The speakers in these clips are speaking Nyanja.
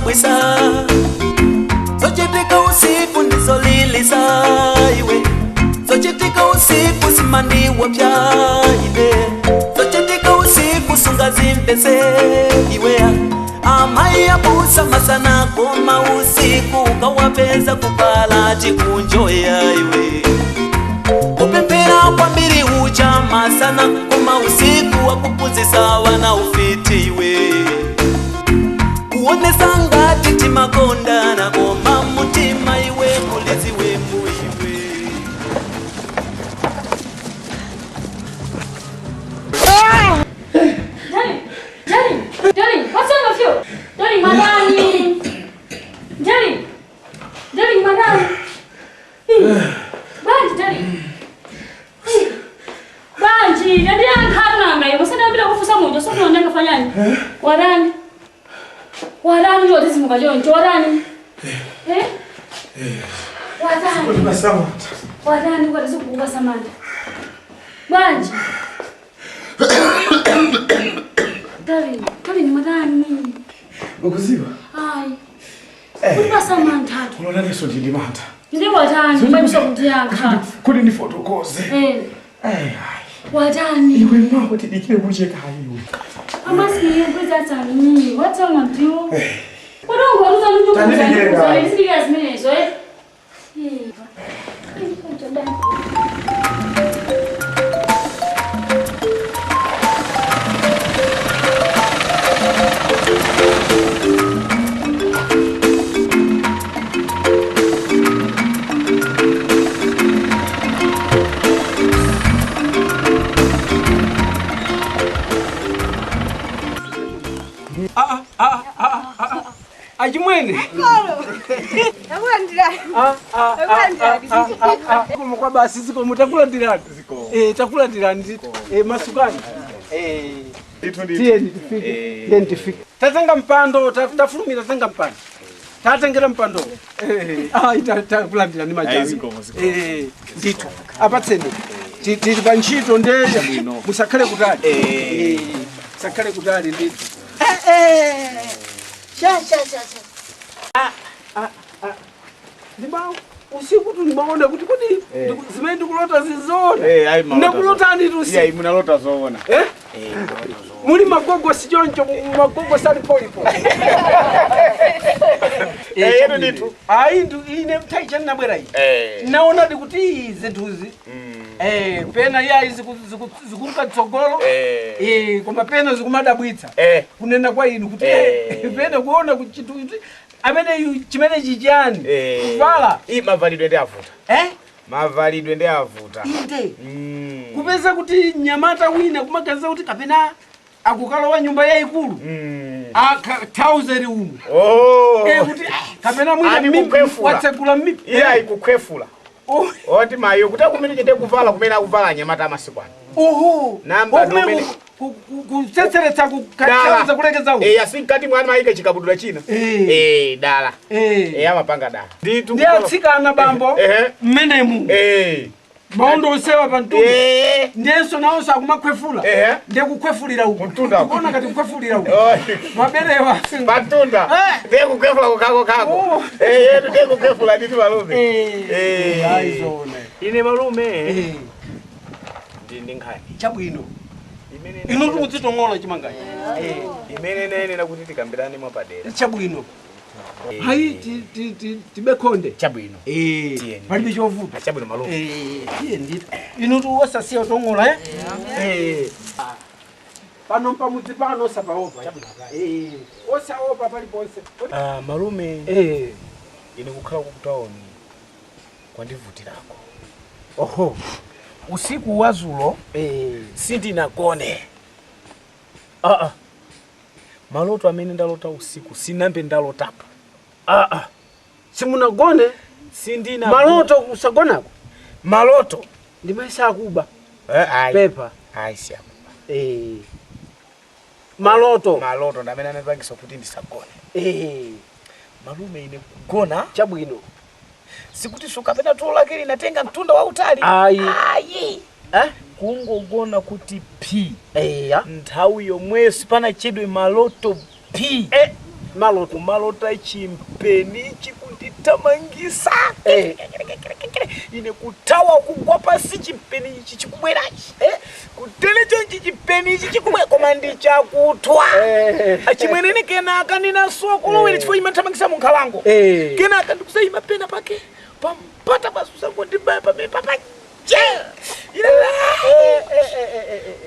zodabwisa zochitika usiku ndizolilisa iwe zochitika usiku simandiwopya ine zochitika usiku sungazimpese iwe amai abusa masana koma usiku ukawapeza kupala chikunjoya iwe kupempera kwambiri ucha masana koma usiku wakupuzisa wana ufitiwe kuonesa ngati timakondana koma mutima iwe mulezi wemu iwe. Darling, darling, darling, what's wrong with you? Darling, madani. Darling, darling, madani. Banji, darling. Banji, ndio nkhana ngayo, musana bila kufusa munjo, so ndo ndakafanyani. Warani. Warani ndio tizimuka choncho, warani. Eh? Warani. Kulibasamata. Warani kwa tizukuka samata. Banji. Darling, darling, madani. Ukuziwa? Ai. Kulibasamata. Unaona leso ndindimata. Ndi watani, mbaiso kutiyankha. Kuli ni fotokoze. Eh. Eh. Watani. Iwe mwa tidikire kucheka iwe. I'm asking you, what's happening? What's wrong with you? What don't go to do? Serious minutes, eh? Ajimwene. Kwa basi ziko mutakulandirani. Takulandirani. Masukani. Tieni tifike. Tieni tifike. Tatenga mpando, tafulumira tatenga mpando. Tatengera mpando. Takulandirani majawi. Ndithu. Apatseni. Tili pa ntchito ndeya. Musakhale kutali. Musakhale kutali ndithu. Sha sha sha sha. Ndima usiku tulimaona kuti kuti zimene ndikulota zizoona. Ndakulota ndi usiku. Iya, munalota zoona. Eh? Muli magogo sichoncho, magogo sali polipo. Yetu nditu. Ayi ndu ine mtaicha nabwera iyi. Naona ndikuti zinthuzi. Pena iya zikunka tsogolo. Koma pena zikumadabwitsa. Kunena kwa inu kuti pena kuona kuchitu amene chimene chichani. Kuvala. Iyi mavalidwe ndi avuta. Mavalidwe ndi avuta. Inde. Kupeza kuti nyamata wina kumaganiza kuti kapena akukalowa nyumba yayikulu. Thousand umu. Kuti kapena mwina mimi watsekula mimi. Iya ikukhwefula. Oti mayo kuti kumene chete kuvala kumene akuvala nyamata amasiku ano. Oho. Namba domene kutsetseretsa kukatsa kulekeza uku. Asinkati mwana maika chikabudula china. Dala. Amapanga dala. Ndi atsikana bambo mmenemu. Maondo osewa pa mtunda. Ndiyenso nawonso akumakhwefula. Ndiye kukhwefulira uku. Kuona ngati kukhwefulira uku. Maberewa. Patunda. Ndiye kukhwefula kukako kako. Yetu ndiye kukhwefula nditi malume. Aizone. Ine malume. Ndi nkhani. Chabwino. Inu tikudzitong'ola chimangachi. Imene nayenera kuti tikambirane mwapadera. Chabwino. Hayi tibekhonde. Chabwino. Palibe chovuta. Chabwino malume. Tiye ndithu. Inu tiwosasiya tong'ola Pano pamudzi pano osapaopa. Osaopa paliponse. Malume. Ine kukhala kukutaoni kwandivutirako. Oho. Usiku wazulo sindinagone. Maloto amene ndalota usiku sinambe ndalotapo. Simunagone? Sindina. Maloto kusagonako? Maloto. Ndimaisa akuba. Pepa. Ayi siakuba. Maloto. Maloto ndamene anapangisa kuti ndisagone. Malume ine kugona. Chabwino. Sikuti sukapena tulo lake linatenga mtunda wa utali. Ayi. Ayi. Kungogona kuti p. Eya. Nthawi yomweyo sipana chedwe maloto p. Maloto. Kumalota chimpeni chikundithamangisa. Ine kuthawa kugwa pasi chimpeni ichi chikubwerachi. Kutele chonchi chimpeni ichi chikubwera koma ndi chakuthwa. Achimwenene kenaka ndinasowa kulowera chifukwa chimathamangisa mu nkhalango. Kenaka ndikusayima pena pake pampata pasusa kundibaya pamene papache.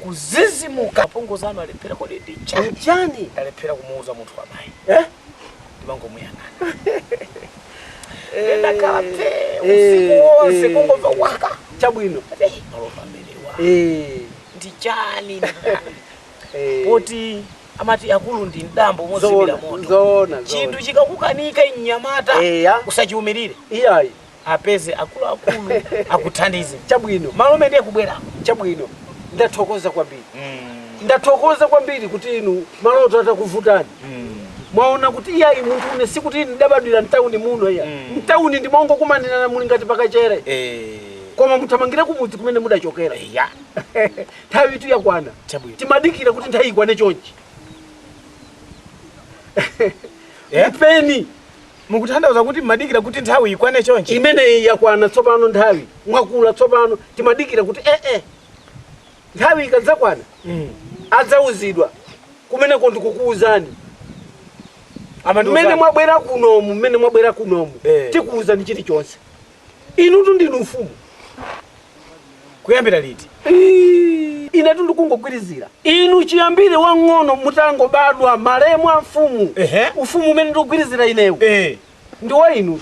Kuzizimuka. Apongozano alephera kodi ndi Chani? Alephera kumuuza munthu wamayi. Ndimangomuyang'ana. Ndakhala phe usiku wonse kungomva waka. Chabwino. Maloto amenewa. Ndi chani? Poti amati akulu ndi mdambo mozimira moto. Zoona. Chinthu chikakukanika mnyamata usachiumirire. Iyayi. Apeze akuluakulu akuthandize. Chabwino. Malume ndiye kubwera. Chabwino. Ndathokoza kwambiri. Ndathokoza kwambiri kuti inu maloto atakuvutani. Mwaona kuti iyayi munthu une sikuti ine ndabadwira mtawuni muno iya. Mtawuni ndi mongo kumanirana muli ngati pakachere. Koma muthamangire kumudzi kumene mudachokera. Nthawi itu yakwana. Timadikira kuti nthawi ikwane chonchi. Mpeni. Mukutanthauza kuti madikira kuti nthawi ikwane chonchi? Imeneyi yakwana tsopano nthawi. Mwakula tsopano timadikira kuti nthawi ikadzakwana. Adzauzidwa. Kumeneko ndikukuuzani. Mmene mwabwera kunomu, mmene mwabwera kunomu. Tikuuzani chilichonse. Inutu ndinu mfumu. Kuyambira liti? Inetu ndikungogwirizira. Inu chiyambire wang'ono mutangobadwa malemu a mfumu. Ufumu umene ndikugwirizira inewu. Ndi wa inu.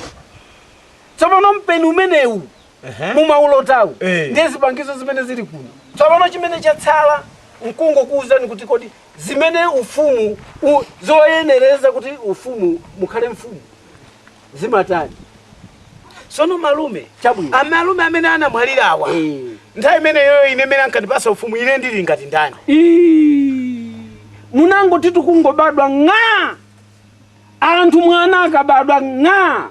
Tsopano mpeni umenewu mumaulotawu. Ndiye zipangizo zimene zili kuno. Tsopano chimene chatsala nkungokuwuzani kuti kodi zimene ufumu zoyenereza kuti ufumu mukhale mfumu zimatani. Sono malume. Chabwino. Amalume amene anamwalira awa. Nthawi imeneyo ine imene ankandipasa ufumu ine ndili ngati ndani. Munangoti tikungobadwa ng'a. Anthu mwana akabadwa ng'a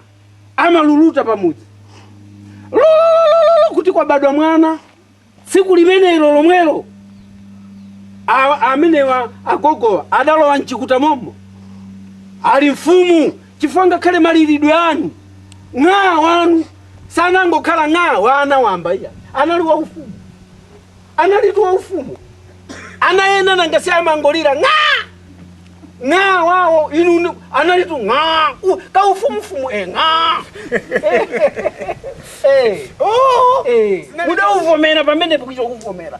amaluluta pamudzi. Lulululu kuti kwabadwa mwana. Tsiku limenelo lomwelo amenewa agogowa adalowa mchikuta mommo. Ali mfumu chifukwa ngakhale maliridwe anu ng'a wanu sanangokhala ng'a wana wamba iya. Anali wa ufumu. Analitu wa ufumu. Anayena nanga si amangolira ng'a. Ng'a wawo inu analitu ng'a. Ka ufumu fumu ng'a. Mudauvomera pamene kucho kuvomera.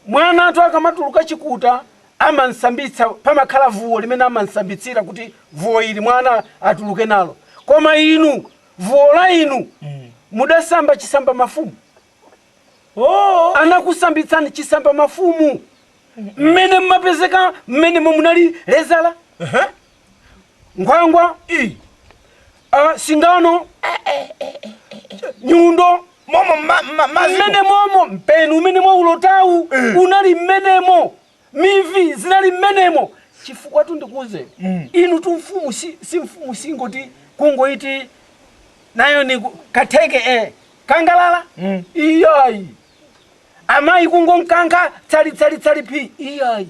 Mwana athu akamatuluka chikuta amansambitsa pamakhala vuwo limene amansambitsira kuti vuwo ili mwana atuluke nalo. Koma inu vuwo la inu mudasamba chisamba mafumu. Anakusambitsani chisamba mafumu. Mmene mmapezeka mmene munali lezala. Nkhwangwa. Singano. Nyundo. Momo mmene momo mpeni umene mwaulotawu unali mmenemo. Mivi zinali mmenemo. Chifukwa tundikuze inu tu mfumu si mfumu singoti kungoiti nayo ni katheke kangalala. Iyayi. Amayi kungonkanka tsali tsali tsali phi. Iyayi.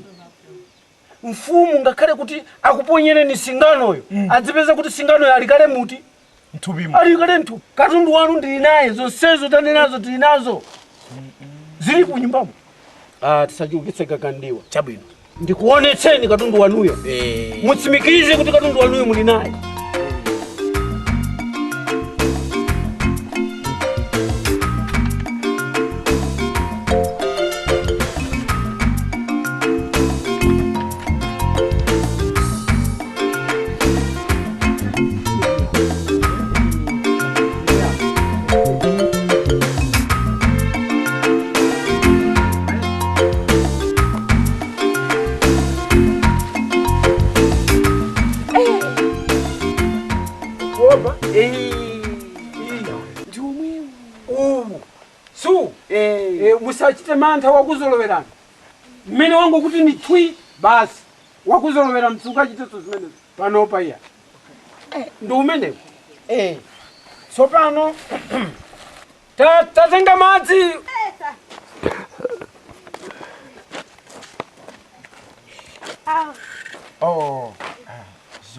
Mfumu ngakhale kuti akuponyereni singanoyo. Adzipeza kuti singanoyo alikale muti. Mthupimo. Alikale mthupi. Katundu wanu ndili naye zonsezo tanenazo tili nazo. Zili ku nyumbamo. Tisachulukitse kakandiwa. Chabwino. Ndikuonetseni katundu wanuyo. Mutsimikize kuti katundu wanuyo muli naye. Su musachite mantha wakuzolowerani. Mmene wangu kuti ni twi basi wakuzolowera mtsuka chiteso zimenezo panopa iya. Ndi umenewu. Tsopano tatenga madzi.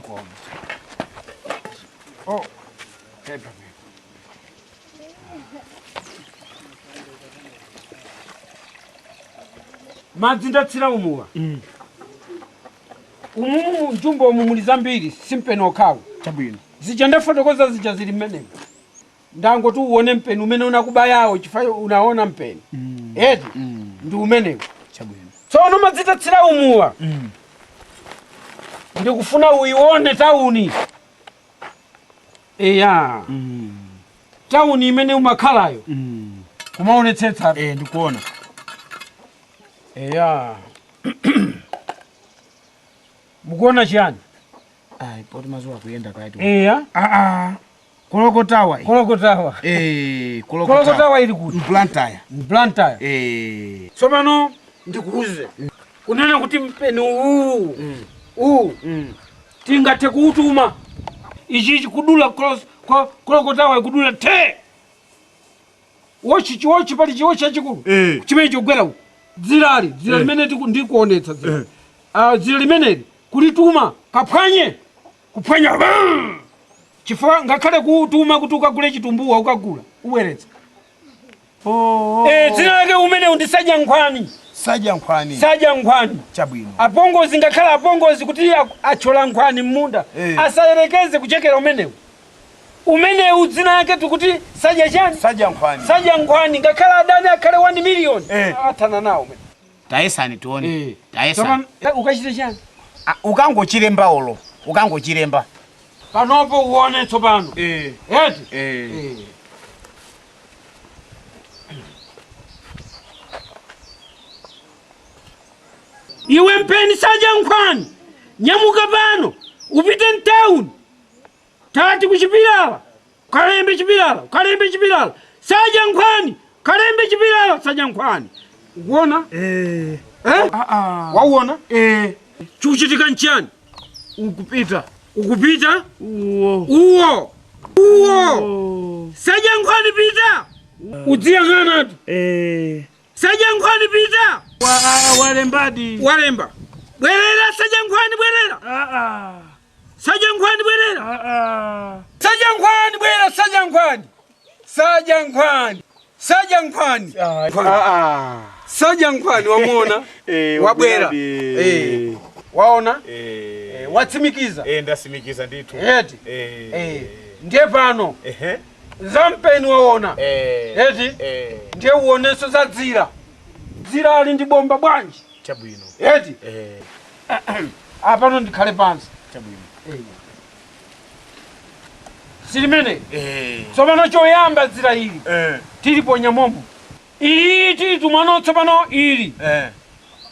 Zikomo. Oh. Pepa. Madzi ndatsira umuwa. Umumu mjumbo umu muli zambiri simpeni okhawo. Chabwino. Zija ndafotokoza zija zili mmenemo. Ndangoti uone mpeni umene unakubayawo chifukwa unaona mpeni. Eti ndi umenewo. Chabwino. Tsono madzi tatsira umuwa. Ndikufuna uione tauni. Eya. Tauni imene umakhalayo. Kumaonetsetsa. Ndikuona. Eya. Mukuona chiyani? Ai, poti mazuwa kuyenda kaiti. Eya. Kolokotawa. Kolokotawa. Kolokotawa. Kolokotawa ili kuti? Blantyre. Blantyre. Tsopano ndikuuze. Kunena kuti mpeni uwu. Uwu. Tingathe kuutuma. Ichi chikudula kolokotawa ikudula the. Wochi chiwochi pali chiwochi chachikulu. Chimene chikugwera uku. Dzirali, dzira limene ndikuonetsa dzira. Dzira limeneli kulituma kaphwanye. Kuphwanya. Chifukwa ngakhale kuutuma kuti ukagule chitumbuwa ukagula ubweretsa. Dzina lake umene undisadya nkhwani. Sadya nkhwani. Sadya nkhwani. Chabwino. Apongozi ngakhale apongozi kuti achola nkhwani m'munda. Asayerekeze kuchekera umenewu. Umenewu dzina lake tikuti sadya chani? Sadya nkhwani. Sadya nkhwani ngakhale adani akhale 1 million. Athana nawo umene. Tayesani tione. Tayesani. Ukachite chani? Ukangochilemba olo. Ukangochilemba. Panopo uone tsopano. Eti? Iwe mpeni sadya nkhwani. Nyamuka pano. Upite mtown. Tati kuchipilala. Kalembe chipilala. Kalembe chipilala. Sadya nkhwani. Kalembe chipilala. Sadya nkhwani. Ukuona? Wauona? Chikuchitika nchiyani? Ukupita. Ukupita? Uwo. Uwo. Uwo. Sadya nkhwani pita. Udziyang'ana tu. Sadya nkhwani pita. Walembadi. Walemba. Bwerera sadya nkhwani bwerera. Sadya nkhwani bwerera. Sadya nkhwani bwerera sadya nkhwani. Sadya nkhwani. Sadya nkhwani. Sadya nkhwani wamuona? Wabwera. Waona? Watsimikiza. Ndasimikiza ndithu. Eti. Ndiye pano. Zampeni waona. Eti. Ndiye uonenso za dzira. Dzira ali ndi bomba bwanji. Chabwino. Eti. Apano ndikhale pansi. Chabwino. Silimene. Tsopano choyamba dzira ili. Tiliponya momwe. Ili tili tumano tsopano ili.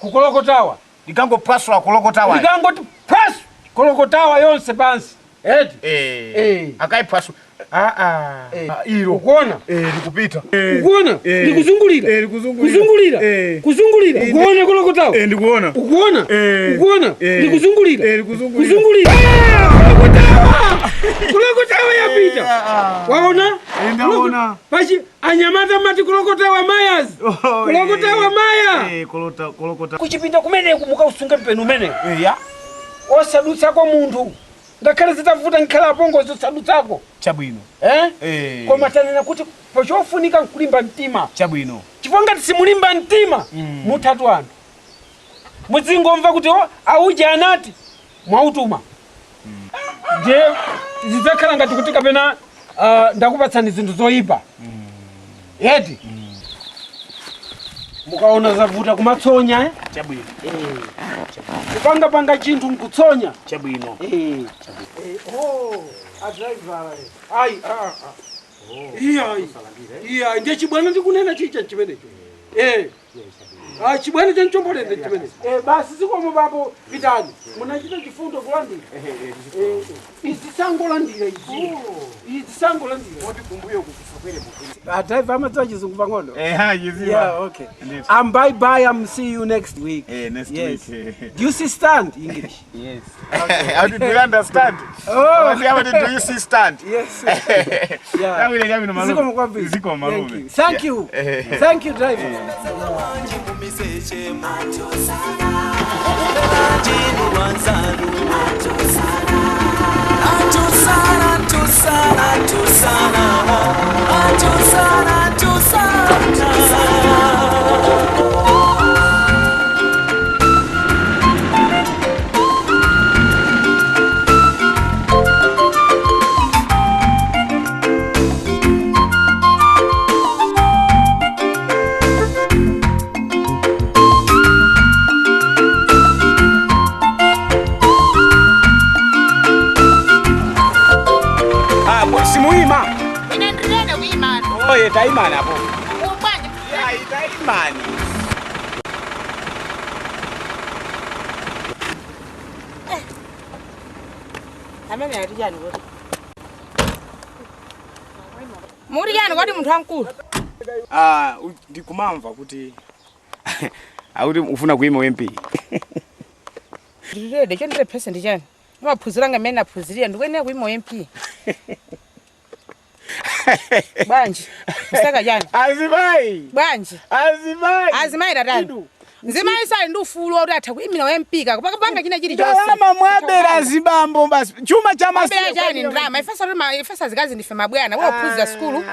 Kukolokotawa. Likangophwasula kolokotawa. Likangoti phwasu kolokotawa yonse pansi. Eti. Akaiphwasula. Ilo. Ukuona? Likupita. Ukuona? Likuzungulira. Likuzungulira. Kuzungulira. Kuzungulira. Ukuona kolokotawa? Ndikuona. Ukuona? Ukuona? Likuzungulira. Likuzungulira. Kuzungulira. Kolokotawa! Kolokotawa yapita. Waona? Ndaona. Pachi anyamata mati kolokotawa mayas. Kolokotawa maya. Kolokota. Kuchipinda kumeneku mukausunge mpeni umenewu. Ya. Osadutsako munthu. Ngakhale zitavuta nkhala apongozi osadutsako. Chabwino. Koma tanena kuti pochofunika nkulimba mtima. Chabwino. Chifukwa ngati simulimba mtima muthatu anthu. Muzingomva kuti auja anati mwautuma. Ndiye zidzakhala ngati kuti kapena ndakupatsani zinthu zoyipa. Eti. Mukaona zavuta kumatsonya. Chabwino. Kupangapanga chinthu nkutsonya. Chabwino. Ayi, iya, ndiye chibwana ndikunena chicha chimenecho. Chibwana chanchombolende chimenecho. Basi zikomo bapo pitani. Munachita chifundo kulandira. Izi sangolandira izi. Izi sangolandira. Oti kumbuyo kukusokwere mukuti. Driver amadziwa chizungu pang'ono. Yeah, okay. I'm bye bye. I'm see you next week. Next yes. week. Do you see stand English? Yes. How do you understand? Oh. How do you see stand? Yes. Yeah. Zikomo kwambiri. Zikomo malume. Thank you. Thank you, driver. Chinu wansalu. Iye taimani apo. Iye taimani. Amene ati chani kuti? Muri chani kuti munthu wamkulu? Ah, ndikumamva kuti akuti ufuna kuima MP. Ndilede cho ndile president chani. Ndimaphunzira nga mmene naphunzirira ndikuyenera kuima MP. Bwanji, musaka chani. Azimai. Bwanji. Azimai. Azimai tatani. Nzimayi sali ndi ufulu wakuti atha kuyimira MP kako pakapanga china chilichonse. Ndalama mwabera azibambo basi. Chuma cha Mabera chani ndrama ifesa rima ifesa zikazi ndife mabwana wophunzira sukulu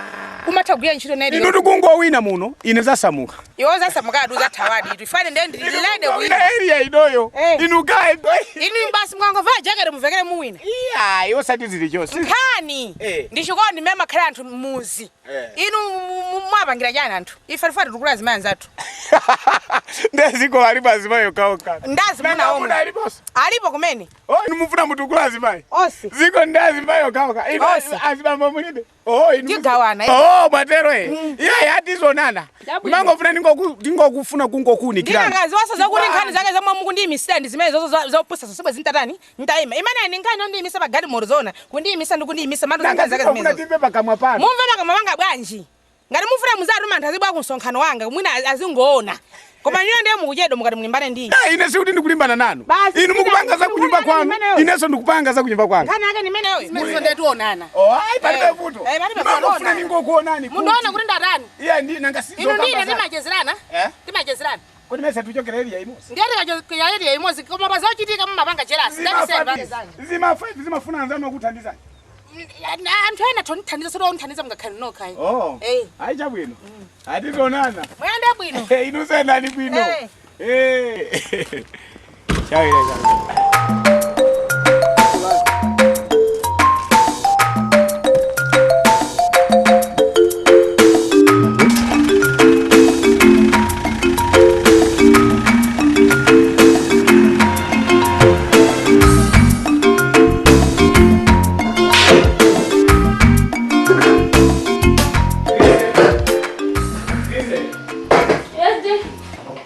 umatha kugwira ntchito nayi. Inu tikungowina muno ine zasamuka. Iwo zasamuka adu zathawadi itu ifane ndiye ndilede kuina area idoyo. Inu kae inu basi mwangovaa jakete muvekere muwina. Iya iwo sati zilichonse. Nkhani ndichikondi mmene makhala anthu muzi. Inu mwapangira chani anthu ife tifati tikula azimayi anzathu. Ndeziko alipo azimayi okaoka. Ndazi muna omwe. Alipo kumene. Oh inu mufuna mutukula azimayi. Onse. Ziko ndi azimayi okaoka. Inu azibambo mulibe. Oh inu. Tigawana. Oh mwatero eh. Iye atizonana. Mangofuna ndingokufuna kungokunikirana. Ndinangazi wasoza kuti nkhani zake zomwe mukundiyimisira ndi zimene zozo zopusa zosebwe zintatani ntayima. Imene ndi nkhani yondiyimisa pa galimoto zona kundiyimisa ndi kundiyimisa matu nkhani zake zimene. Ndingafuna timve pakamwa pano. Mumve pakamwa panga bwanji. Ngati mufuna muzatuma anthu azibwa ku msonkhano wanga mwina azingoona. Koma niyo ndiye mukuchedwa mukati mulimbane ndi. Ine sikuti ndikulimbana nanu. Inu mukupanga za kunyumba kwanu. Inenso ndikupanga za kunyumba kwanu. Nkhani yake nimeneyo. Zimenezo ndiye tionana. Oh, ai palibe vuto. Mangofuna ningokuonani. Mundiona kuti ndatani? Iye ndi nanga sizo. Inu ndine timachezerana. Timachezerana. Kodi mese tuchokera area imosi. Ndiye tikachokera area imosi koma pazochitika mumapanga jealous. Zima 5 zimafuna anzanu kuthandizani. Anthu ena tonithandiza soto onthandiza mungakhale nokha. Oh. Ayi chabwino. Atitonana. Muyende bwino. Inu sendani bwino. Eh. Chawira chawira.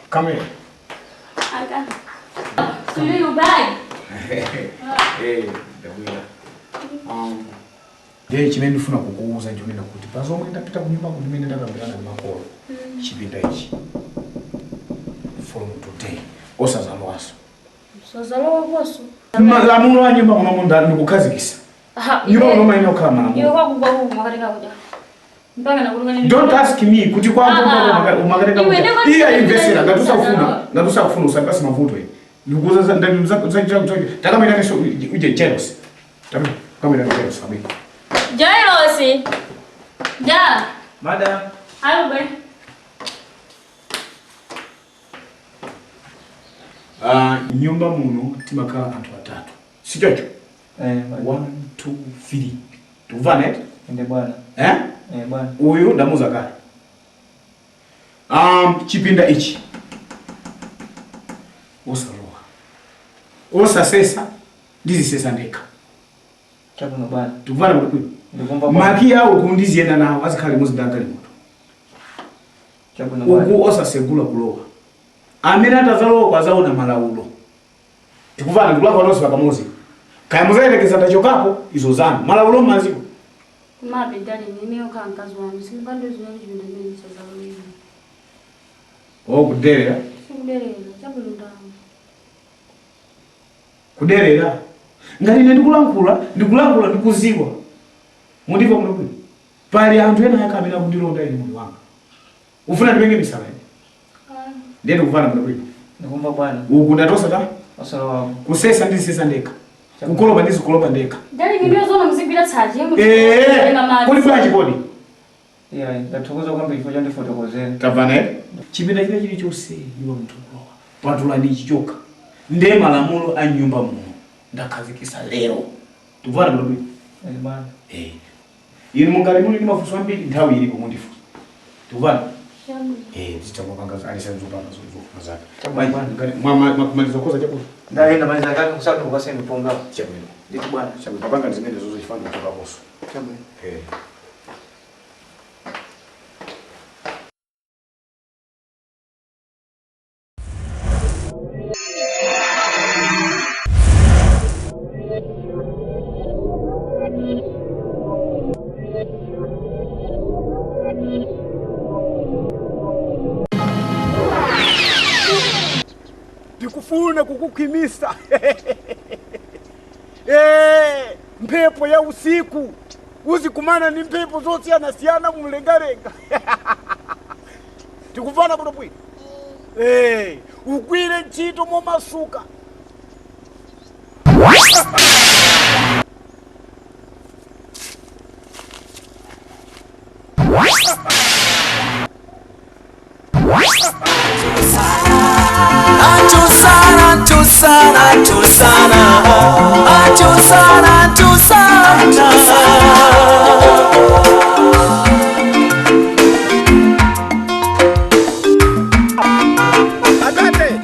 Come here. I got it. So you bag. Hey, ndabwera. Ndiye chimene ndifuna kukuuza ndikunena kuti pazomwe ndapita kunyumba kuti mene ndakambirana ndi makolo. Chipinda ichi. From today. Osazalowaso. Osazalowa kwaso. Malamulo a nyumba muno munda ndikukhazikisa. Nyumba muno maina okhala malamulo. Iwe kwakugwa huku makatenga kuja. Don't ask me kuti kwangu umakareka kuja. Iya invesera ngatusakufuna usapasi mavuto iyi. Ndikuza ndamzakuza takamira neso uje jealous. Takamira jealous abi. Jealous. Ja. Madam. Ayo be. Nyumba muno timakhala anthu atatu. Sichocho? 1 2 3. Tuvane? Ende bwana. Eh? Bwana. Uyu ndamuza kale. Chipinda ichi. Osalowa. Osasesa ndizisesa ndekha. Chabwino bwana. Tuvana kuti. Ndikumva bwana. Maki yawo kundiziyenda nawo azikhale muzidanga limoto. Chabwino bwana. Uku osasegula kulowa. Amene atazalowa kwazaona malaulo. Tikuvana ndikulakwa nonse pakamozi. Kaya muzayerekeza ndachokapo izo zanu. Malaulo maziko. Mabe dali nini okankazi wami singandoziwa chipinda mene sazalowa. Oh kuderera. Sikuderera chabwino ndawo. Kuderera. Ngati ine ndikulankhula ndikuziwa. Mundipo muno. Pali anthu ena akamena kundilonda ine moyo wanga. Ufuna ndipenge misala ine. Ndiye ndikuvana muno bwino. Ndikumva bwana. Uku ndatosa ta? Osalowa. Kusesa ndisesa ndekha. Kukolopa ndizikolopa ndekha. Dali ngimyo zona muzigwira tsaje. Kodi bwanji kodi? Yeah, ndathokoza kwambiri chifukwa chondifotokozera. Tabvana ere? Chipinda china chilichonse iwe munthu kulowa. Patulani ichi chokha. Ndiye malamulo a nyumba muno ndakhazikisa lero. Tuvana muno bwino. Bwana. Inu mungati muli ndi mafunso ambiri nthawi ilipo mundifunsa. Tuvana? Zichangopanga alisazopanga zofuna zake. Mwa koza chakudya. Ndaenda maliza kake kusadu kwaseni ponga. Chabwino. Nditi bwana. Chabwino papanga zimene zozo chifano chokaposo. Chabwino. kukhwimisa. Mphepo ya usiku uzikumana ni mphepo zosiyana-siyana mumlengalenga. Tikuvana kuno bwino. Ugwire ntchito momasuka. Tusana, tusana, tusana, tusana, tusana. Atate.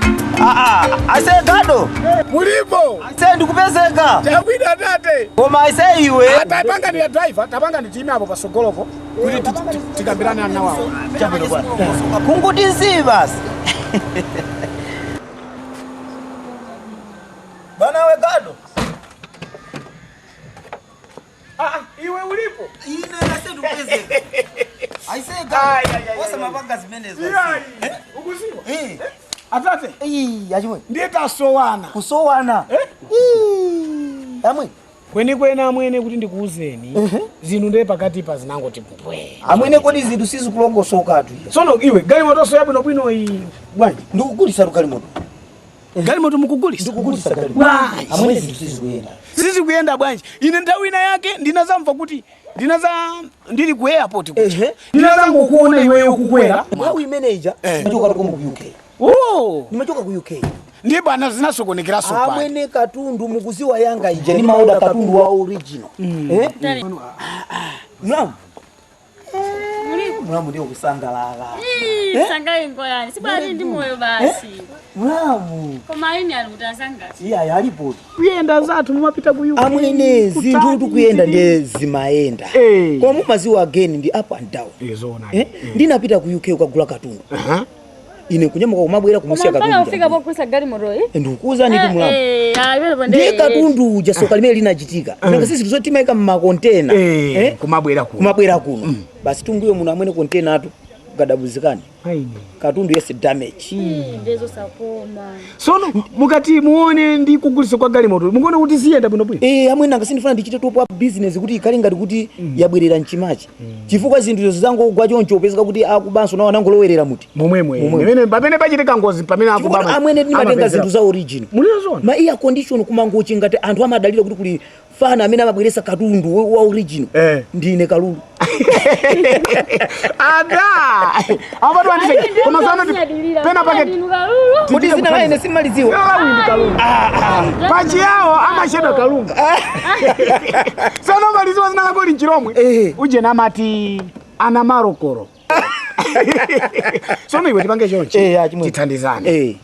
Ase gado. Mulipo. Ase ndikupezeka. Chakwida atate. Koma ase iwe. Atapanga ni driver, tapanga ni timu apo pasogoloko. Kuti tikambirane ana wawo. Chabwino bwana. Kunguti nsi basi. Bana we gado. Iwe ulipo. Ine ase ndikupezeka. Aise gado. Wasa mapanga zimenezo. Ukuziwa. Atate. Achimwe. Ndiye tasowana. Kusowana. Amwe. Kweni kwena amwene kuti ndikuuzeni. Zinthu ndiye pakati pa zinangoti mbwe. Amwene kodi zinthu sizikulongosokatu. Sono iwe galimoto yabwino bwino iyi bwanji. Ndikugulisa galimoto. Galimoto mukugulisa? Ndikugulisa galimoto. Amwene zinthu sizikuyenda. Sizikuyenda bwanji. Ine nthawi ina yake ndinazamva kuti ndili ku airport kuja. Ndinazangokuona iweyo kukwera. Nthawi imeneja ndimachoka ku UK. Oh! Nimachoka ku UK. Ndiye bwana zinasokonekera sopa. Amwene katundu mukuziwa yanga ije ni maoda katundu wa original. Mlamu. Mlamu ndiyo kusangalala. Sangai ngoyani. Sibali ndi moyo basi. Mlamu. Koma ini ali kutasanga. Iya alipo. Kuyenda zathu mumapita ku UK. Amwene zinthu tikuyenda ndiye zimayenda. Koma mumaziwa again ndi up and down. Ndinapita ku UK ukagula katundu. Ine kunyamuka kumabwera kumusiya katundu. Koma ufika pokusa galimoto iyi. Ndikukuza ndi mulamu. Ndiye katundu uja soka limene linachitika. Nanga sisi tizotimaika mmakontena. Kumabwera kuno. Kumabwera kuno. Basi tunguyo muno amwene kontena atu gadabuzikani. Katundu yese damage. Ndezo sakoma. Sono mukati muone ndi kugulisa kwa galimoto. Mukuone kuti ziyenda bwino bwino. Amwene nanga sindifuna ndichite top up business kuti ikhale ngati kuti yabwerera mchimachi. Chifukwa zinthu zangogwa choncho upezeka kuti akubanso nawo anangolowerera muti. Momwemwe. Pamene pamene pachitika ngozi pamene akubama. Amwene ndimatenga zinthu za original. Mulizona. Ma iya condition kumangochi ngati anthu amadalira kuti kuli fana amene amabweresa katundu wa original. Ndine kalulu. Ada. Abatu andise. Koma sono pena paketi. Kuti zina laine simaliziwa. Pachi yawo amachedwa kalunga. Sono maliziwa zina lako linchiromwe. Uje namati ana marokoro. Sono iwe tipange chonchi. Tithandizane.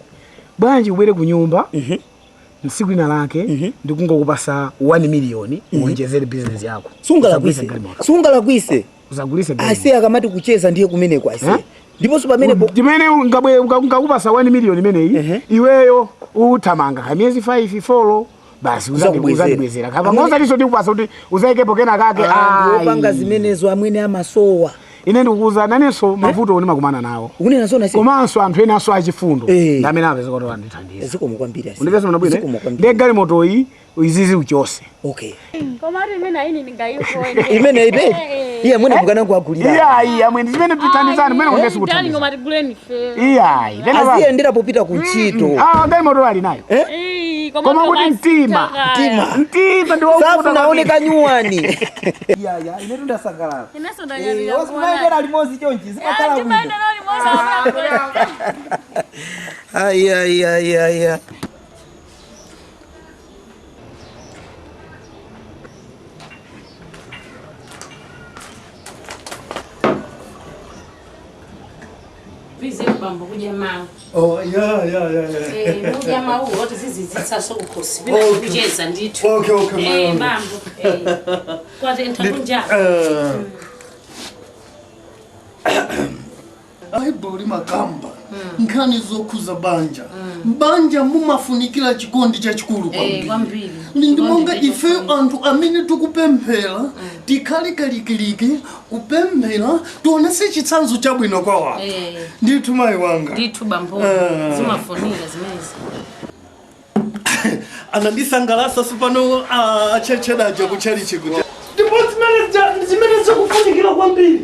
Bwanji ubwere ku nyumba. Msiku ina lake ndikungokupasa 1 million uonjezere business yako. Sungalakwise. Usagulise. Ase akamati kucheza ndiye kumeneko ase. Ndiponso pamene chimene ngakupasa 1 million imeneyi iweyo uthamanga ka miyezi 5 4 basi uzandibwezera. Kapa ngoza liso ndikupasa kuti uzaikepo kena kake. Ndopanga zimenezo amwene amasowa. Ine ndikukuza nanenso mavuto oni makumana nawo. Ukunena zona ase. Komanso anthu ena aso achifundo. Ndamene apeza kuti andithandiza. Zikomo kwambiri ase. Undipeza mna bwino. Ndiye galimoto iyi izizi uchose. Okay. Koma ati imene ini ndingayifone. Imene ipe. Iye mwene mukanangu agulira. Iya mwene zimene tuthandizana mwene kundesi kuthandiza. Ngoma tiguleni fe. Iya. Aziyendera popita kuntchito. Galimoto ali nayo. Koma kuti mtima. Mtima ndi wakuda. Safu naoneka nyuwani. Iya ine tundasangalala. Ineso ndanyalira. Wasimaendera limozi chonchi zimakhala bwino. Aya. Bambo kuja. Oh, yeah. Kuja mau wote zizizitsa sokukhosi. Mina kucheza ndithu. Okay. Bambo. Kwa tentha kunja. Bhaibhuri makamba. Nkhani zokhuza banja. Banja mumafunikira chikondi chachikulu kwambiri. Ndimonga ife anthu amene tikupemphera tikhale kalikiliki kupemphera tionese chitsanzo chabwino kwa wanthu. Ndithu mayi wanga. Ndithu bambo. Zimafunika zimenezi. Anandisangalasa sipano achechedaja kuchalichi kuti. Ndipo zimene zikufunikira kwambiri.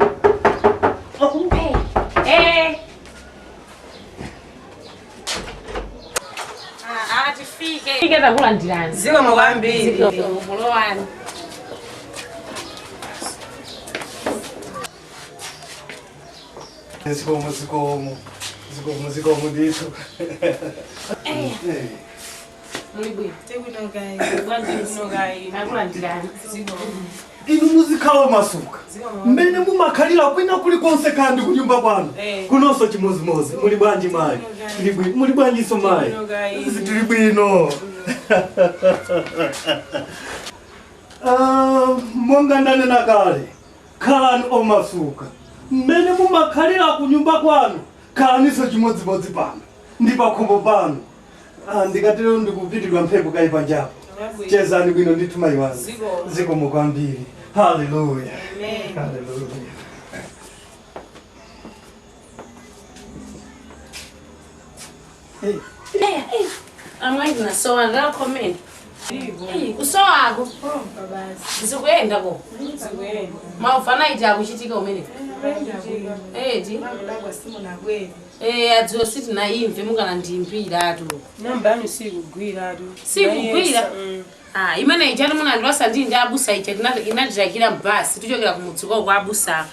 Tifike. Fike takulandirani. Zikomo kwambiri. Zikomo. Zikomo zikomo. Zikomo zikomo ndithu. Muli bwino. Tikuno kai. Takulandirani. Inu muzikhala masuka. Mmene mumakhalira kwina kulikonse kandi kunyumba kwanu. Kunonso chimozimozi. Muli bwanji mayi. Muli bwanjiso mayi. Tili bwino. Monga ndanena kale. Khalani omasuka. Mmene mumakhalira kunyumba kwanu. Khalaniso chimodzimodzi pano. Ndi pakhomo pano. Ndikatero ndikupitidwa mphepo kayi panjapo. Chezani bwino ndithu mayi wanu. Zikomo kwambiri. Hallelujah. Amen. Hallelujah. Hey. Hey. Amai nasowa ngakhomeni. Kusowako. Zikuyenda ko. Zikuyenda. Maufana akuchitika umene. Eti. Adziwo sitinaimve mukana ndiimbira atu. Namba yanu sikugwira atu. Sikugwira? Imene ija munandiwasa ndi ndi abusa ija inatitakira mbasi tichokera kumudzi kwa abusa.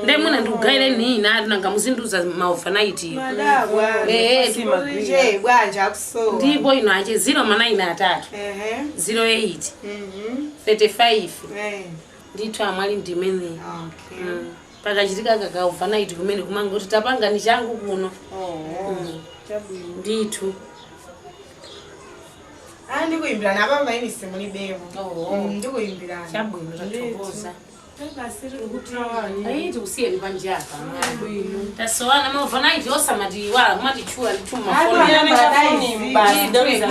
Ndi muna ndikugaire nina atu nanga muzinduza maofanaiti. Madabwa. Je bwanja akusowa. Ndipo ino ache 093. 08. 35. Ndithu amwali ndimene. Okay. Pakachitika kaka overnight kumene kumanga kuti tapanga ni changu kuno. Ndithu. Ndikuimbirana apa ini simulibewo. Ndikuimbirana. Chabwino tathokoza. Ayi tikusiyeni panjapa. Tasowana ma overnight osamatiwala kumatichula ndithu mafoni. Mafoni.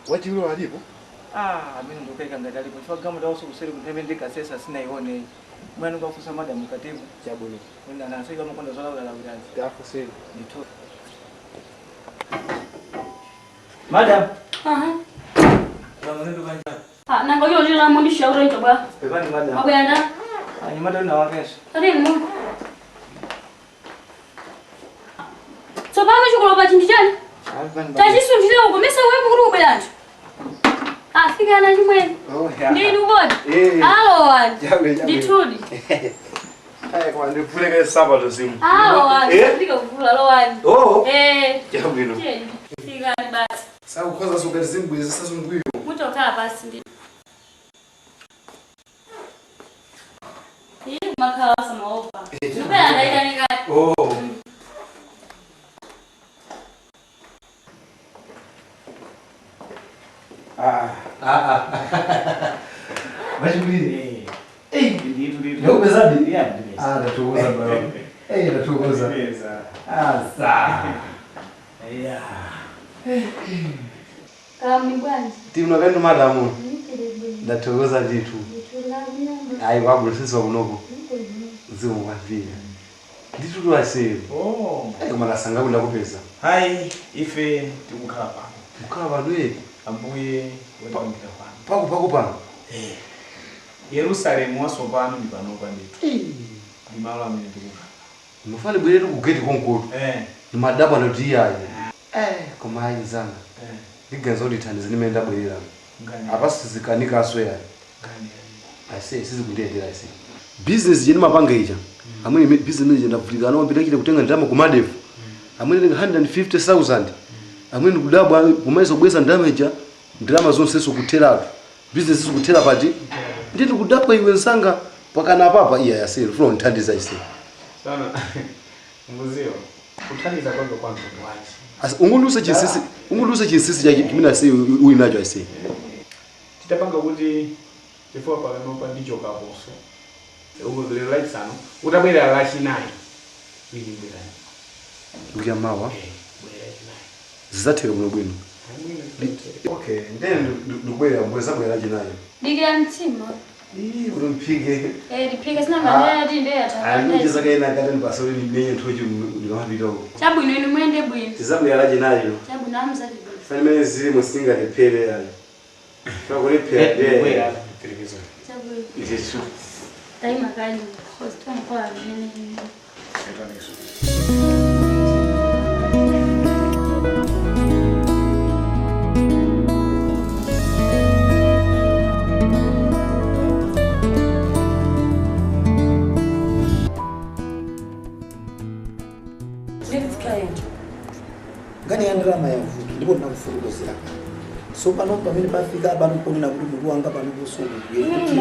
Wachilo alipo? Amene ndokeka ngati alipo. Chifukwa gamu tawuso kuseri kuntheme ndikasesa sinayione. Mwana ngafusa madamu katibu. Chabwino. Mwina anaseka makonda zolawulawulazi. Tafuseni. Ndithu. Madam. Bamulendo banja. Nanga yo lila mondisha uro ito bwa. Pepani madam. Mabwera. Anyamata na wakenso. Tati mu. Tsopano chikulopa chinthu chani? Tachisundire uko mesa wewe mukuru ubweranjo. Afikana chimwene. Ndini ukoti? Alo wani. Ndithudi. Kwa ndivuleke sabato simu. Alo wani. Ndikuvula lo wani. Chabwino. Fikani basi. Sakukhoza sukati zimbwizi sasungwiyo. Mutokhala pasi ndi. Iye makhala samaopa. Ndipera ndaitanika. Vachibwiri. Ndikupezadi? Ndatukuza bro. Ndatukuza. Sa. Mibwanji. Timu madamu. Ndatukuza ndithu. Ayi kwabulisiso kunoko. Zikomo kwambiri. Ndithu tuwaseri. Koma lasanga kunda kupeza. Hayi ife tikukhala pano. Mukhala pano eti? Ambuye watipangira pano. Paku pano? Yerusalemu wasopano ndi panopa ndithu. Ndi malo amene tikukhala. Mufane bwerere kugeti konkoto. Ndimadabwa ndoti iyayi. Koma ayi nzanga. Ndiganiza kuti thandizo limene ndabwerera. Apa sizikanikaso yayi. Ase sizikundiyendera ase. Business yenu mapanga ija. Amene business manager ndavutikana wambira chite kutenga ndalama ku Madevu. Amene 150,000. Amene kudabwa kumaiso kubweza ndalama ija ndalama zonse kuteratu. Business kuthera pati. Nditi kudabwa iwe nsanga pakana papa iya yasero funo nthandiza ise. Sana. Mbuziyo. Kuthandiza kwanga kwa mtundu wachi. Ungulusa chinsisi, ungulusa chinsisi cha chimene ase uli nacho ase. Titapanga kuti chifukwa panopa ndichokaponso lero lachisanu utabwera lachinayi uyimbirani. Wiki yamawa zidzatheka bwino bwino. Okay, then ndikubwera mbweza lachinayi. Dikira mtima. Ii, kuti mphike. Eh, ndiphike sina manena ti ndiye Andicheza kaena kati ndipasole ndimenye nthochi ndikamapita uko. Chabwino inu muyende bwino. Tizabwera lachinayo. Chabwino amzati bwino. Fani mene zili musingalephere yani. Fakulephera Ndikubwera. Chabwino. Izesu. Taima kani. Hosto mene. Ngani ya ndalama yavuto ndipo ndinakufotokozera. So pano pamene pafika pano ponena kuti mutu wanga pano posungulira kuti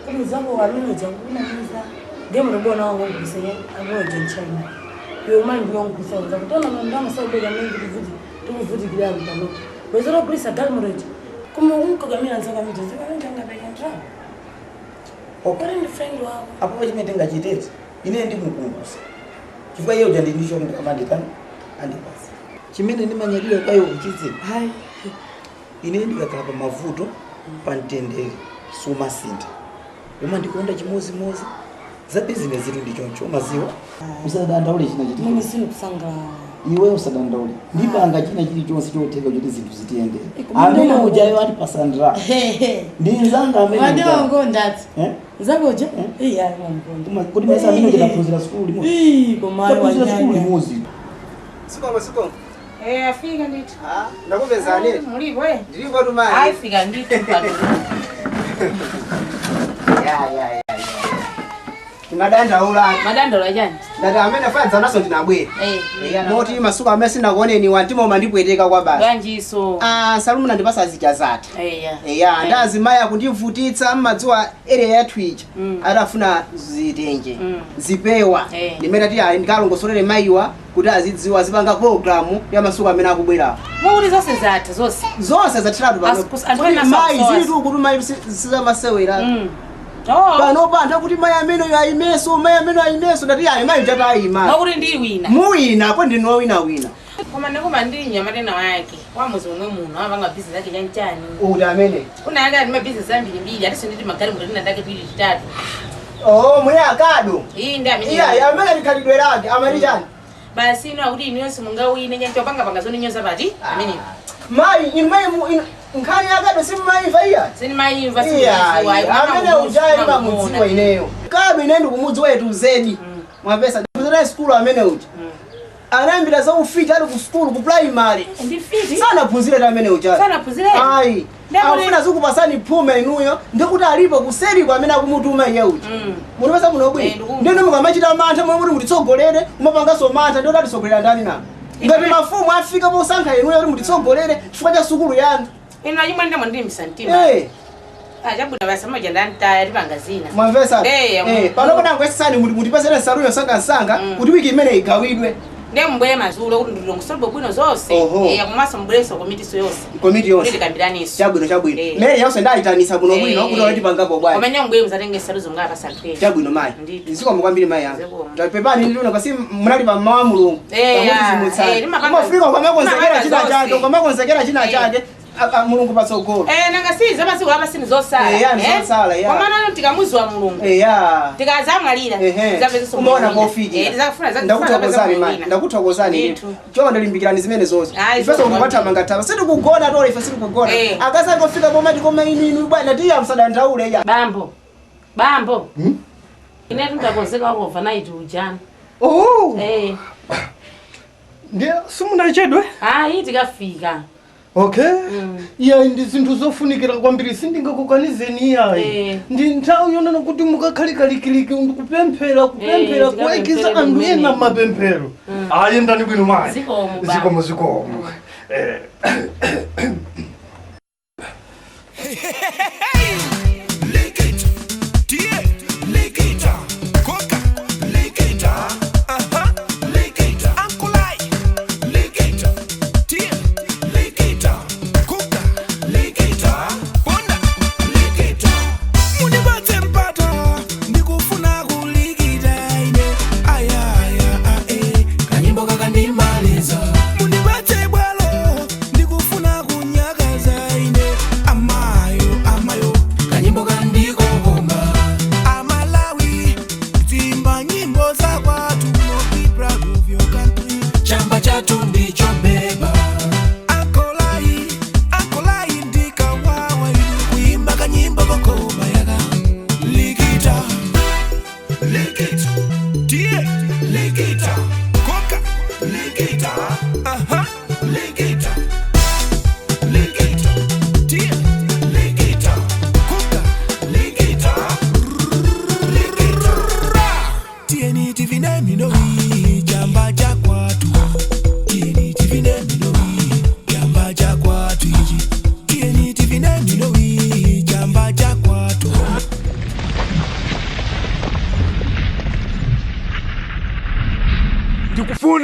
Kumuzako walunodza kunamiza ndemunobona wangu nguseye amoja China. Yo manje ngikusenza kutona ndama sabeka mingi tivuti tikuvutikira mtalo. Wezero kulisa galmorage. Kuma unkogamira nzaka mito zikanga ngabeka ndra. Okay. Kuri ndi friend wako. Apo chimene tingachitete ine ndikukumbusa. Chifukwa iye uja ndindicho ndikamandikana andipasa. Chimene ndimanyadira kwayo kuchitse. Hai. Ine ndikakhala pa mavuto pa mtendere sumasintha. Umandikonda chimozimozi za bizinesi zitu ndichoncho umaziwa. Usadandaule china chiti. Mimi sinokusangalala. Iwe usadandaule. Ndipanga china chilichonse chotheka kuti zinthu zitiyendere. Amene ujayo atipasandra. Ndi nzanga amene. Wadongo ndati. Eh? Zakoja? Eh, ayi mamkonda. Kuti mesa amene tinaphunzira sukulu limodzi. Eh, komayo Taphunzira sukulu limodzi. Sikomo sikomo. Eh, afika ndithu. Ah, ndakupezani. Mulipo eh? Ndilipo tumani. Afika ndithu pano. Ya. Timadandaula. Madandaula chani? Ndati amene fadza naso ndinabwera. Eh. Moti masuku amene sinakuoneni wantimo mandipweteka kwa basi. Bwanjiso. Ah, Salumuna ndipasa zija zathu. Eh. Eya, ndazi maya kundivutitsa mmadziwa area yathu ija. Atafuna zitenje. Zipewa. Ndimene ti ayi ndikalongosolere mayiwa kuti azidziwa azipanga program ya masuku amene akubwerawo. Mukuti zonse zathu zonse. Zonse zathiratu pano. Mayi zilitu kuti mayi sizamasewera. Oh. Pano pantha kuti mayi amene ayimeso, mayi amene ayimeso ndati ayi mayi chata ayima. Mwakuti ndi wina. Muwina ko ndinu wina wina. Koma ndikoma ndi nyamatena wake. Wamuzi omwe muno amapanga business yake chanchani. Uti amene. Kuna yake ali ma business ambirimbiri atiso nditi magari mutotina ndake tiwiri titatu. Oh, mwe akado. Iyi ndi amene. Iya, amene likhalidwe lake, amati chani. Basi ino akuti inu yonse mungawine nyancho panga panga zoninyoza pati amene. Mayi, inu mayi nkhani akado simmaimva iya. Sinimayimva Iya, sinimayiwa. amene ujayi mamudziwa ineyo. Kado ine ndikumudziwa yetu zedi. Mwapesa ndikuzera skulu amene uja. Anayambira za ufiti ali ku skulu ku primary. Ndifiti. Sanaphunzire ta amene uja. Sanaphunzire? Ayi. Akufuna zikupasani phume inuyo ndikuti alipo kuseri kwa amene akumutuma iye uja. Munopesa muno bwino. Ndinu mukamachita mantha momwe kuti mutitsogolere, mumapanganso mantha ndiye atitsogolera ndani na. Ngati mafumu afika posankha inuyo kuti mutitsogolere chifukwa cha sukulu yanu. Inu achimwe ndimo ndi msantima. Eh. Achabwino basi amaja ndantaya tipanga zina. Mwamvesa? Eh, pano panangwesani mutipasere nsaluyo sangasanga kuti wiki imene igawidwe. Ndiye mbwere madzulo kuti ndilongosolwe bwino zonse. Eh, komanso mbwerenso komitiso yonse. Komiti yonse. Kuti tikambiraniso. Chabwino chabwino. Mere yonse ndayitanisa kuno bwino kuti oletipangapo bwanji. Komene mbwere muzatenge nsaluzo mungapasa anthu ena. Chabwino mayi. Zikomo kwambiri mayi yanga. Tapepani ndiluna pasi munali pa mmawa mulungu. Kumafika kwamakonzekera china chake, kwamakonzekera china chake. Mulungu patsogolo. Eh, nanga si zamasiku apa sini zosala. Eh, yani zosala, ya. Komana tikamuziwa mulungu. Eh, ya. Tikazamwalira. Zapeza Umaona kofikira. Eh, tizakufuna Ndakuthokozani mayi. Ndakuthokozani. Chonde ndilimbikirani zimene zonse. Ifeso kukupatha taba. Sitikugona tole ife sitikugona. Akasangofika pomati koma inu inu bwana tiya msadandaule ya. Bambo. Bambo. Ine tindakonzeka overnight ujana. Oh. Eh. Ndiye simunachedwe? Ayi tikafika. Okay. Iya ndi zinthu zofunikira kwambiri sindingakukanizeni iyayi. Ndi nthawi yonena kuti mukakhalikalikiliki ndikupemphera kupemphera kuwayikiza anthu ena mapemphero. Ayi ndani bwino mayi. Zikomo baba. Zikomo zikomo. Lick it, tie, lick it, koka, lick it, aha, lick it, Uncle I, lick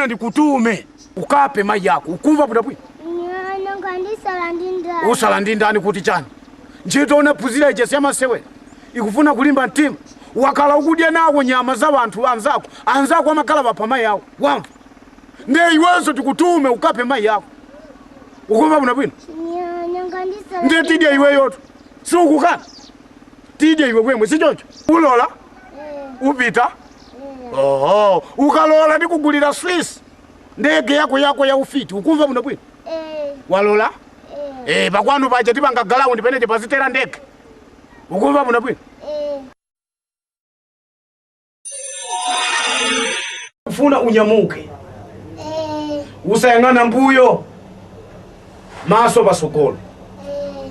Ndikufuna ndikutume ukape mai yako ukumva bwinobwino. Usala ndi ndani kuti chani? Ntchito unaphunzira ije siyamasewera ikufuna kulimba mtima. Wakala ukudya nawo nyama za wanthu anzako, anzako amakhala vapha mai yako wamva. Ndiye iwenso tikutume ukape mai yako ukumva bwinobwino. Ndiye tidye iweyotu siukukana tidye iwe kwemwe sichocho ulola upita. Oho, ukalola ndikugulira Swiss ndege yako yako ya ufiti ukumva bwinobwino. Walola? Pakwanu paja tipanga galaundi peneje pazitera ndege ukumva bwinobwino. Ufuna unyamuke usayang'ana mbuyo maso pasogolo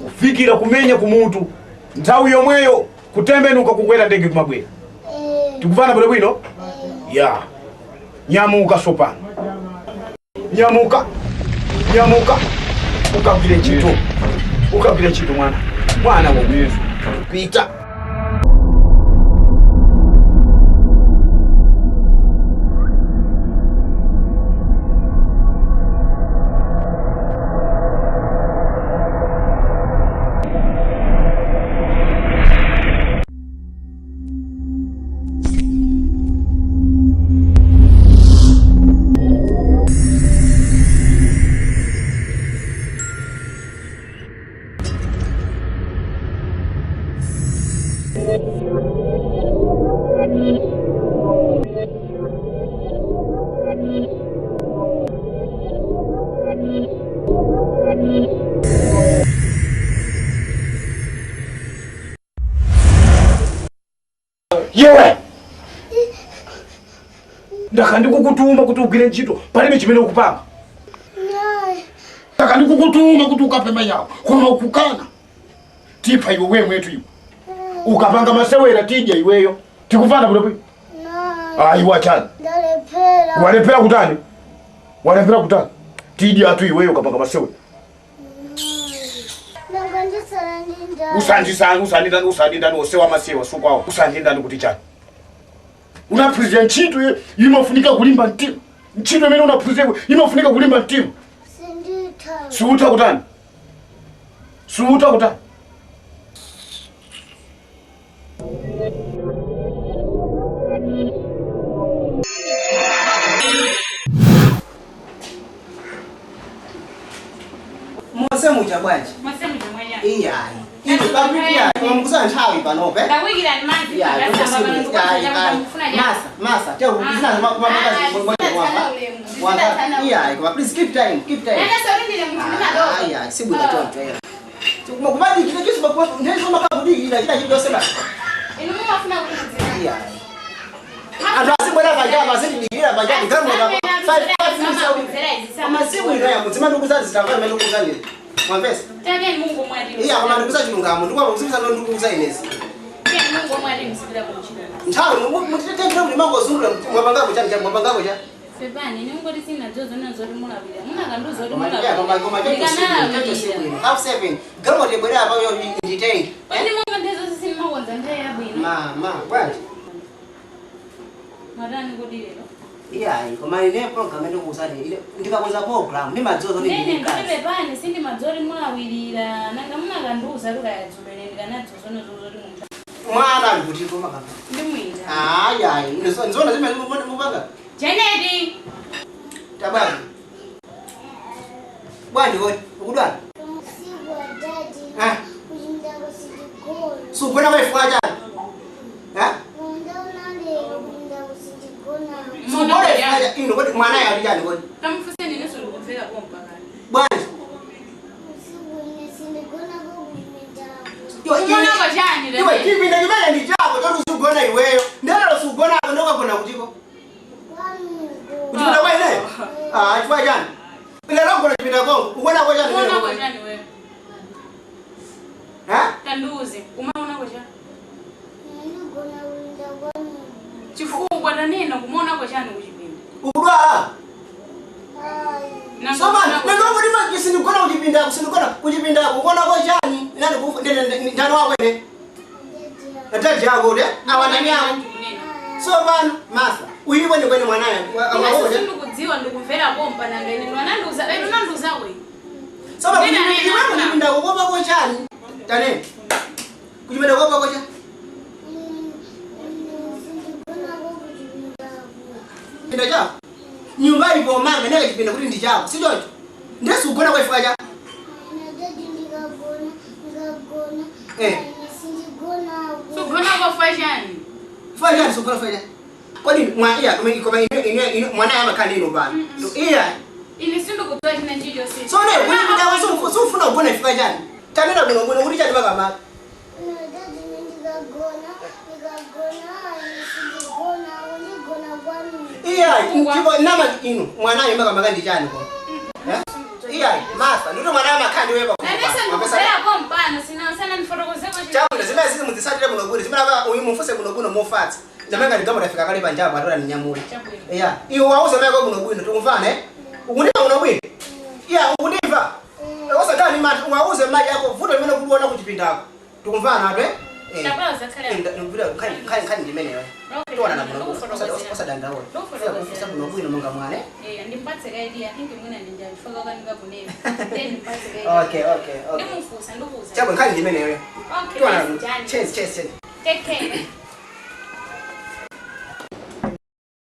kufikira kumenya kumutu nthawi yomweyo kutembenuka kukwera ndege kumabwera. Tikufana bwinobwino? Ya. Nyamuka sopano. Nyamuka. Nyamuka. Ukagwire ntchito. Ukagwire ntchito mwana. Mwana womwezo. Pita. Yewe! Ndakandikukutuma kuti ugwire ntchito palibe chimene ukupanga. Ndakandikukutuma kuti ukape mai yako koma ukukana. Tipha iwe wemwetu iwe. Ukapanga masewera tidya iweyo. Tikufana bwinobwino. Ayi wachani. Ndalephera. Walephera kutani? Walephera kutani? Tidya atu iweyo ukapanga masewera. Usandisani usandindani osewa masewa sukwawo. Usandindani kuti chani? Unaphunzira ntchito imafunika kulimba mtima. Ntchito imene unaphunzira imafunika kulimba mtima. Sinditha. Siutha kutani? Siutha kutani? Mose muja bwanji. Mose muja mwanya. Iyayi. Inu pakuti mwamukuza nthawi panope. Ndakuyikirani madzi. Masa, masa, tell zina mwa. Iyayi, koma please keep time, keep time. Nene sorry ndile munthu ndinalowa. Iyayi, sibwino choncho era. Kumadikira chisu ndizo makakudikira china chidosema. Inu mumafuna kuti Iyayi. Anthu asibwera panja pasindidikira panja ndigamwe pa 5 minutes. Koma sibwino ya mudzima ndikuza zitamba imene ndikuza nini. Mwamvesa? Tabia Mungu mwali. Iya koma ndikuza chilungamo ndikuwa kuzimuza ndikuza inezi. Tabia Mungu mwali msipira kumchira. Nthawi mutitete muli mangozungula mwapangako chani chani mwapangako cha. Febani ni ngoti sina jozo nazo limulawira. Muna kanduzo limulawira. Koma choncho sibwino. 7:30. Gamo tebwera apa yo nditenge. Pani monga ndizo sisi makonza ndiye yabwino. Mama, bwanji. Marani kodi lero. Iyayi, koma ine program ndikuuzani ile ndikakonza program ndimadzozo ndi ndikazi. Nene pani sindi madzori mulawirira nanga munakandiuza lukayadzulere ndikanadzozo nazozo limunthu. Mwana ndikuti koma kama. Ndimwita. Ayi ayi, nzona zimene mupanga. Jeneti. Tabani. Bwanji woti ukudwala? Usiku wa daddy. Ah. Kuchinda kusitigona. Sugona kwa chani? Eh? Ino kodi mwana yali chani kodi? Tamfuseni neso lukumvera kompakani. Bwanji. Umonako chani lero. Iwe chipinda chimene ndi chako choti usugona iweyo. Ndalero sugonako ndokagona kutiko. Kuchipinda kwa ineyo? Ah, chifukwa chani? Lero ugona chipinda kongo. Ugonako chani? Umonako chani wewe? Ha? Tanduzi, umaonako chani? Chifukwa tanena kumonako chani kuchipinda. Ukudwala? Soma, ndiko kuti sindigona kuchipinda, sindigona kuchipinda, ugonako chani? Nani ndani wako ine? Daddy yako ule? Awanani yako? So pano Martha, uyiwe ni kwene mwanaye. Ine sindikudziwa ndikumvera pompa nanga ine wanandiuza ine unandiuza we. So pano iwe kuchipinda kukopa kochani? Tane. Kuchipinda kukopa kocha? Chipinda chako. Nyumba ipo manga neka chipinda kuti ndi chako. Si choncho? Ndiye sugona kwa ifika cha. Sugona kwa fashani. Fashani sugona fashani. Kwani mwa iya koma ine mwana amakhala ino pano. Iya. Ine sindikudziwa china chilichonse. So ne kuchipinda sufuna kugona ifika chani. Tanena kuno kuno kuti chani makamaka. Iya, ndipo nama ino mwanayo makamaka ndi chani ko. Iya, Martha, ndito mwana amakhala ndiwe pa. Nanese ndikubvera pompano sina sana ndifotokozeko chino. Chakuti zimene zizi muzisatire kuno kuno, zimene aka uyu mufuse kuno kuno mofatsa. Zamene ngati gambo tafika kale panjapo atola ninyamula. Iya, iwe wauze maiko kuno kuno tikumvana eh? Ukundimva kuno kuno? Iya, ukundimva? Osakhala ni mati, wauze maji ako vuto limene kuliona kuchipindako. Tikumvana atu eh? Ndabwera zakhale. Ndikupita nkhani ndimeneyo. Tiona na kuno osadandaula. Kufusa kuno kuno monga mwana eh? Ndimpatse ka idea, I think mwina ndinjandifaka kanika kunena. Then ndimpatse ka idea. Okay. Ndimufusa ndikuuza. Chabo nkhani ndimeneyo. Okay. Tiona Jani. cheers cheers cheers. Take care.